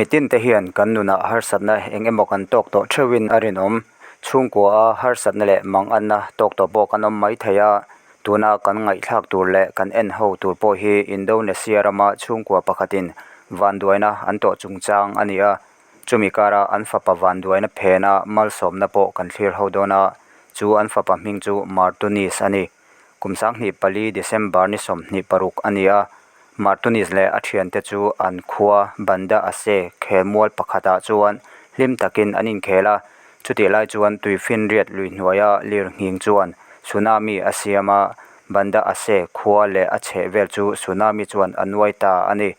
Mitin te hian kan nunah harsatna eng emaw kan tawk tawh theuhin a rinawm. Chhungkua a harsatna leh manganna tawk tawh pawh kan awm mai thei a, tuna kan ngaihthlak tur leh kan en ho tur pawh hi Indonesia rama chhungkua pakhatin vanduaina an tawh chungchang a ni a. Chumi kara an fapa vanduaina phena malsawmna pawh kan thlir ho dawn a, chu an fapa hming chu Martunis a ni. Kum 24 December ni 26 a ni a, Martunis leh a thiante chu an khua Banda Aceh khelmual pakhatah chuan hlim takin an inkhel a, chutih lai chuan tuifinriat lui hnuaia lirnghing chuan tsunami a siam a, Banda Aceh khua leh a chhehvel chu tsunami chuan a nuai ta a ni.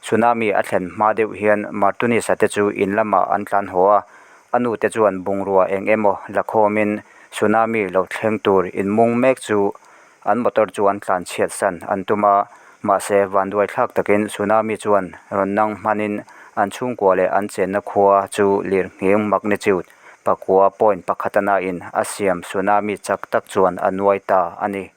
Tsunami a thlen hma deuh hian Martunis-a te chu in lamah an tlan haw a, a nu te chuan bungrua eng emaw la khawmin tsunami lo thleng tur inmung mek chu an motor chu an tlan chhiat san an tum a, mahse vanduai thlak takin tsunami chuan rawn nang hmanin an chhungkua leh an chenna khua chu lirnghing magnitude pakua point pakhat a nain a siam tsunami chak tak chuan a nuai ta a ni.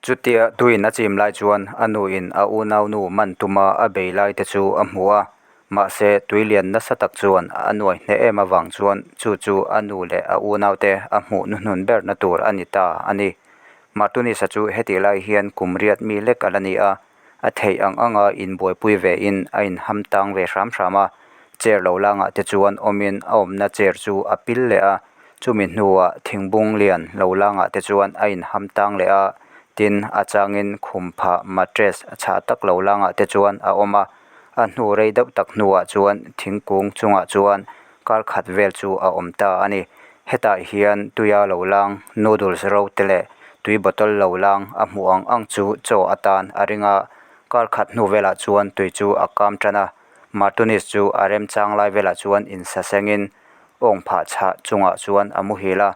Chutia tuin a chim lai chuan a nuin a unaunu man tuma a bei lai te chu a hmu a, mahse tui lian nasa tak chuan a nuai hneh em avang chuan chu chu a nu leh a unaute a hmuh hnuhnun berna tur a ni ta a ni. Martunis-a chu hetih lai hian kum riat mi lek a la ni a, a theih ang anga inbuaipui vein a inham tang ve hram hram a, chair lo langah te chuan awmin a awmna chair chu a pil leh a, chumi hnuah thingbung lian lo langah te chuan a inham tang leh a, tin a changin khum phah mattress chhah tak lo langah te chuan a awm a, a hnu rei deuh tak hnuah chuan thingkung chungah chuan kar khat vel chu a awm ta a ni. Hetah hian tuia lo lang noodles ro te leh tui bottle lo lang a hmuh ang ang chu chaw atan a ring a, kar khat hnu velah chuan tui chu a kam tan a, Martunis chu a remchang lai velah chuan insasengin awng phah chhah chungah chuan a muhil a,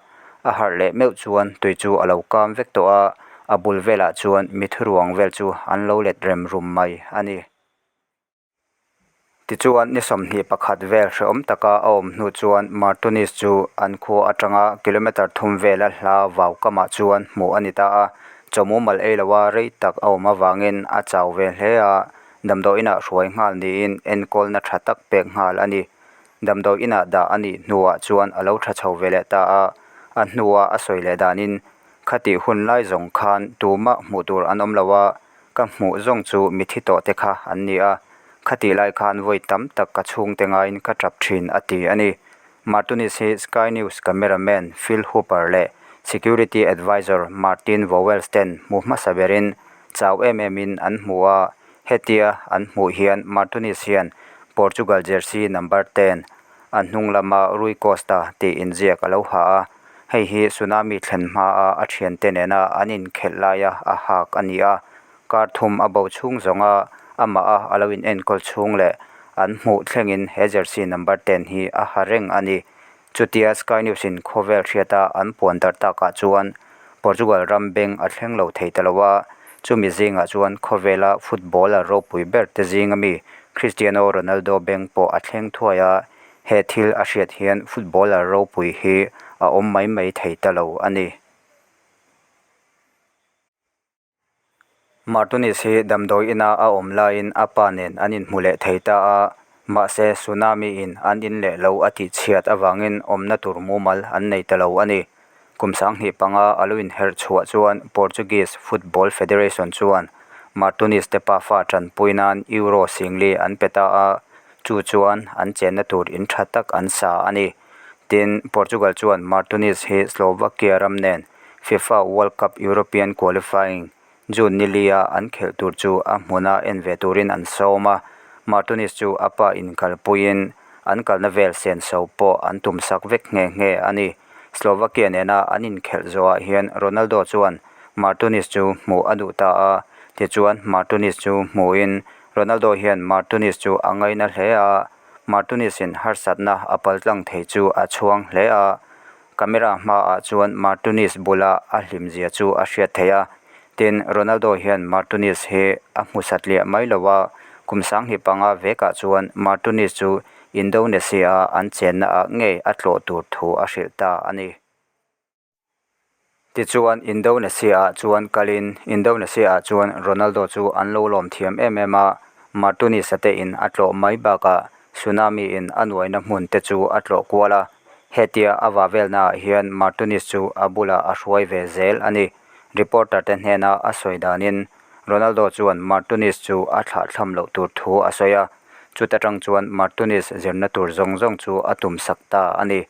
a harh leh meuh chuan tui chu a lo kam vek tawh a, a bul velah chuan mi thuruang vel chu an lo let rem rum mai a ni. Tichuan, ni 21 vel hrehawm taka a awm hnu chuan Martunis chu an khua atanga kilometre thum vela hla vau kamah chuan hmuh a ni ta a. Chaw mumal ei loa rei tak a awm avangin a chau ve hle a, damdawi inah hruai nghal niin enkawlna tha tak pek nghal a ni. Damdawi inah dah a nih hnuah chuan a lo tha chho ve leh ta a, a hnua a sawi leh danin, Khatih hun lai zawng khan tumah hmuh tur an awm lo a, Ka hmuh zawng chu mithi tawh te kha an ni a, khatih lai khan vawi tam tak ka chhungte ngaiin ka tap thin a ti a ni. Martunis hi Sky News cameraman Phil Hooper leh security advisor Martin Vowels ten hmu hmasa berin chau em em in an hmu a, hetia an hmuh hian Martunis hian Portugal jersey number ten a hnung lama Rui Costa tih inziak a lo ha a, Hei hi tsunami thlen hmaa a thiante nena an inkhelh laia a hak a ni a, kar thum a bo chhung zawnga amah a a lo in enkawl chhung leh an hmuh thlengin he jersey number ten hi a ha reng a ni. Chutia Sky News in khawvel hriata an puan darh takah chuan Portugal ram beng a thleng lo thei ta lo a, chumi zingah chuan khawvela footballer ropui ber te zinga mi Cristiano Ronaldo beng pawh a thleng thuai a, He thil a hriat hian footballer ropui hi a awm mai mai thei ta lo a ni. Martunis hi damdawi ina a awm laiin a pa nen an inhmu leh thei ta a, mahse tsunami in an in leh lo a tih chhiat avangin awmna tur mumal an nei ta lo a ni. Kum 25 a lo inherh chhuah chuan Portuguese Football Federation chuan Martunis te pafa tanpui nan Euro singli an pe ta a, chu chuan an chenna tur in tha tak an sa a ni. Tin, Portugal chuan Martunis hi Slovakia ram nen FIFA World Cup European Qualifying June ni lia an khelh tur chu a hmuna en ve turin an sawm a, Martunis chu a pa inkalpuiin an kalna vel senso pawh an tumsak vek nghe nghe a ni. Slovakia nena an inkhelh zawhah hian Ronaldo chuan Martunis chu hmuh a duh ta a, tichuan Martunis chu hmuhin Ronaldo hian Martunis chu a ngaina hle a, Martunis-in harsatna a paltlang thei chu a chhuang hle a. Camera hmaah chuan Martunis bula a hlimzia chu a hriat theih a, tin, Ronaldo hian Martunis hi a hmu satliah mai lo a, kum 25 vekah chuan Martunis chu Indonesia-a an chennaah ngei a tlawh tur thu a hrilh ta a ni. Tichuan, Indonesia-ah chuan kalin Indonesia-ah chuan Ronaldo chu an lo lawm thiam em em a. Martunis-a te in a tlawh mai bakah Tsunami in a nuaina hmun te chu a tlawh kual a. Hetia a vah velnaah hian Martunis chu a bulah a hruai ve zel a ni. Reporter te hnena a sawi danin Ronaldo chuan Martunis chu a thlahthlam loh tur thu a sawi a, chuta tang chuan Martunis zirna tur zawng zawng chu a tumsak ta a ni.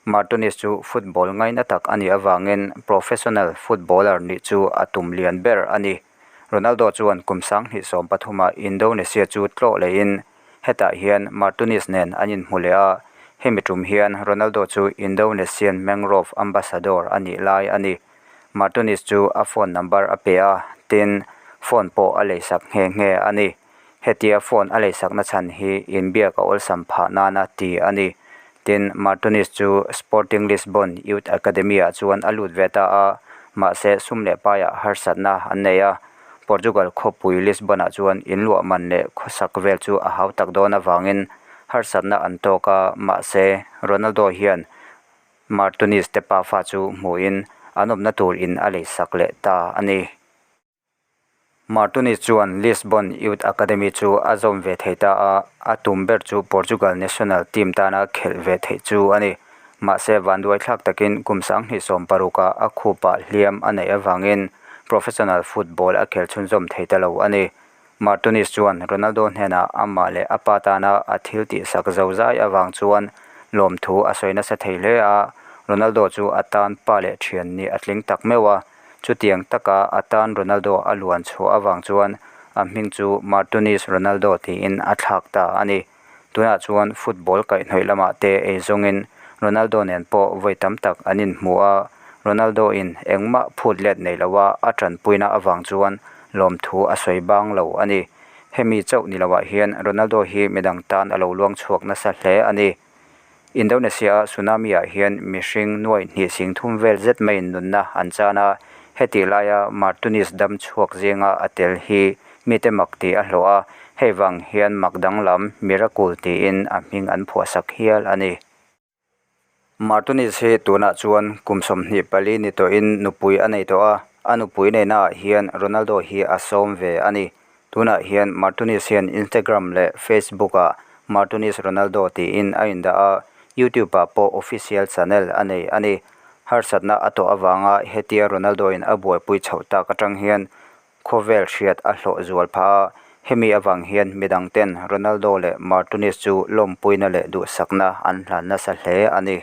Martunis chu football ngaina tak a nih avangin professional footballer nih chu a tum lian ber a ni. Ronaldo chuan kum 2013 ah Indonesia chu tlawh lehin hetah hian Martunis nen an inhmu leh a, hemi tum hian Ronaldo chu Indonesian Mangrove Ambassador a nih lai a ni. Martunis chu a phone number a pe a, tin, phone pawh a leisak nghe nghe a ni. Hetia phone a leisakna chhan hi inbiak a awlsam phah nana ti a ni. Tin, Martunis chu Sporting Lisbon Youth Academy-ah chuan a lut ve ta a, mahse sum leh paiah harsatna an nei a. Portugal khawpui Lisbon-ah chuan inluah man leh khawsak vel chu a hau tak dawn avangin harsatna an tawk a, mahse Ronaldo hian Martunis te pafa chu hmuhin an awmna tur in a leisak leh ta a ni. Martunis chuan Lisbon Youth Academy chu a zawm ve thei ta a, a tum ber chu Portugal national team tana khelh ve theih chu a ni. Mahse vanduaithlak takin kum 2016 ah a khupah hliam a neih avangin professional football a khel chhunzawm thei ta lo a ni. Martunis chuan Ronaldo hnenah amah leh a pa tana a thil tihsak zozai avang chuan lawmthu a sawi nasa thei hle a, Ronaldo chu a tan pa leh thian nih a tling tak meuh a, chutiang taka a tan Ronaldo a luan chhuah avang chuan a hming chu Martunis Ronaldo tiin a thlak ta a ni. Tunah chuan football kaihhnawih lamah te ei zawngin Ronaldo nen pawh vawi tam tak an inhmu a, Ronaldo in engmah phut let nei loa a tanpuina avang chuan lawmthu a sawi bang lo a ni. Hemi chauh ni loah hian Ronaldo hi midang tan a lo luang chhuak nasa hle a ni. Indonesia-a tsunami-ah hian mihring nuai hnih sing thum vel zet maiin nunna an chan a, hetih laia Martunis dam chhuak zinga a tel hi mite mak tih a hlawh a, hei vang hian mak danglam miracle tiin a hming an phuahsak hial a ni. Martunis hi tunah chuan kum 24 ni tawhin nupui a nei tawh a, a nupui neihnaah hian Ronaldo hi a sawm ve a ni. Tunah hian Martunis hian Instagram leh Facebook-ah Martunis Ronaldo tiin a indah a, YouTube-ah pawh official channel a nei a ni. Harsatna a tawh avanga hetia Ronaldo-in a buaipui chhoh tak atang hian khawvel hriat a hlawh zual phah a, hemi avang hian midang ten Ronaldo leh Martunis chu lawmpuina leh duhsakna an hlan nasa hle a ni.